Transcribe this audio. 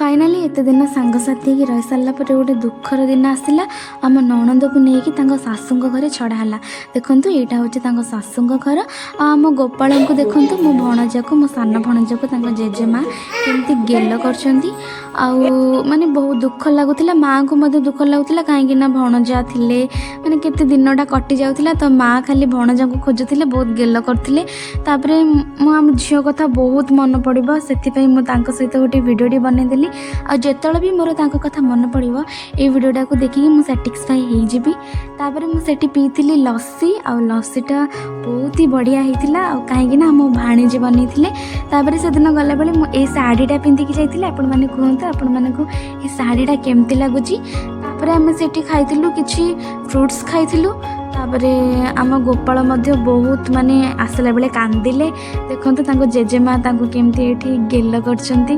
Finally ଏତେ ଦିନ ସାଙ୍ଗସାଥି ହେଇକି ରହିସାରିଲା ପରେ ଗୋଟେ ଦୁଃଖର ଦିନ ଆସିଲା। ଆମ ନଣନ୍ଦକୁ ନେଇକି ତାଙ୍କ ଶାଶୁଙ୍କ ଘରେ ଛଡ଼ା ହେଲା। ଦେଖନ୍ତୁ, ଏଇଟା ହେଉଛି ତାଙ୍କ ଶାଶୁଙ୍କ ଘର। ଆଉ ଆମ ଗୋପାଳଙ୍କୁ ଦେଖନ୍ତୁ, ମୋ ଭଣଜାକୁ, ମୋ ସାନ ଭଣଜାକୁ ତାଙ୍କ ଜେଜେମା କେମିତି ଗେଲ କରିଛନ୍ତି। ଆଉ ମାନେ ବହୁତ ଦୁଃଖ ଲାଗୁଥିଲା, ମାଆଙ୍କୁ ମଧ୍ୟ ଦୁଃଖ ଲାଗୁଥିଲା, କାହିଁକି ନା ଭଣଜା ଥିଲେ, ମାନେ କେତେ ଦିନଟା କଟି ଯାଉଥିଲା। ତ ମାଆ ଖାଲି ଭଣଜାଙ୍କୁ ଖୋଜୁଥିଲେ, ବହୁତ ଗେଲ କରୁଥିଲେ। ତାପରେ ମୁଁ ଆମ ଝିଅ କଥା ବହୁତ ମନେ ପଡ଼ିବ, ସେଥିପାଇଁ ମୁଁ ତାଙ୍କ ସହିତ ଗୋଟେ ଭିଡ଼ିଓଟି ବନେଇଦେଲି। ଆଉ ଯେତେବେଳେ ବି ମୋର ତାଙ୍କ କଥା ମନେ ପଡ଼ିବ, ଏଇ ଭିଡ଼ିଓଟାକୁ ଦେଖିକି ମୁଁ ସାଟିସ୍ଫାଇ ହେଇଯିବି। ତାପରେ ମୁଁ ସେଠି ପିଇଥିଲି ଲସି, ଆଉ ଲସିଟା ବହୁତ ହି ବଢ଼ିଆ ହେଇଥିଲା, ଆଉ କାହିଁକି ନା ଆମ ଭାଣିଜୀ ବନେଇଥିଲେ। ତାପରେ ସେଦିନ ଗଲାବେଳେ ମୁଁ ଏଇ ଶାଢ଼ୀଟା ପିନ୍ଧିକି ଯାଇଥିଲି। ଆପଣମାନେ କୁହନ୍ତୁ, ଆପଣମାନଙ୍କୁ ଏ ଶାଢ଼ୀଟା କେମିତି ଲାଗୁଛି? ତାପରେ ଆମେ ସେଠି ଖାଇଥିଲୁ, କିଛି ଫ୍ରୁଟ୍ସ ଖାଇଥିଲୁ। ତାପରେ ଆମ ଗୋପାଳ ମଧ୍ୟ ବହୁତ ମାନେ ଆସିଲା ବେଳେ କାନ୍ଦିଲେ। ଦେଖନ୍ତୁ, ତାଙ୍କ ଜେଜେମା ତାଙ୍କୁ କେମିତି ଏଇଠି ଗେଲ କରିଛନ୍ତି।